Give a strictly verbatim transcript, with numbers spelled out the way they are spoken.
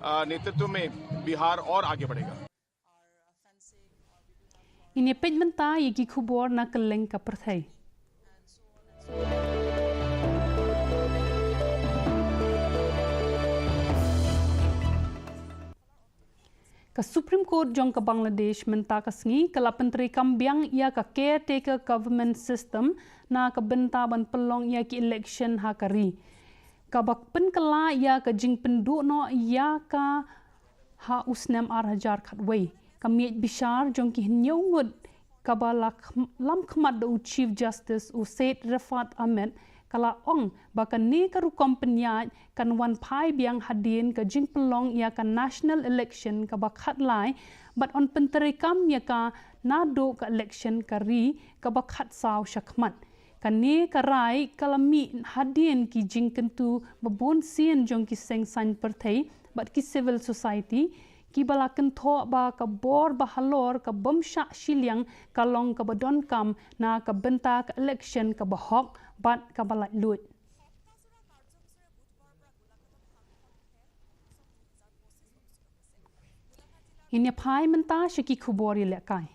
अ, नेतृत्व में बिहार और आगे बढ़ेगा। Ngin ïa peit mynta ïa ki khubor na kylleng ka pyrthei. Ka Supreme Court jong ka Bangladesh mynta ka sngi ka la pyntreikam biang ïa ka caretaker government system na ka bynta ban pynlong ïa ki election ha ka ri, kaba pynkylla ïa ka jingpynduh noh ïa ka ha u snem ar hajar khatwei. Ka miej bishar jong ki hynñiew ngut kaba la khm-, lam khmat da u Chief Justice u Syed Refat Ahmed ka la ong ba kane ka rukom pynïaid kan wan phai biang hadien ka jingpynlong ïa ka national election kaba khatlai, bad yn pyntreikam ïa ka naduh ka election ka ri kaba khatsaw shakhmat. Kane ka rai ka la mih hadien ki jingkyntu ba bun sien jong ki seng saiñ pyrthei bad ki civil society, kiba la kynthoh ba ka bor ba halor ka bym shah shiliang ka long kaba donkam na ka bynta ka election kaba hok bad kaba laitluid. Ngin ïa phai mynta sha ki khubor ïalehkai.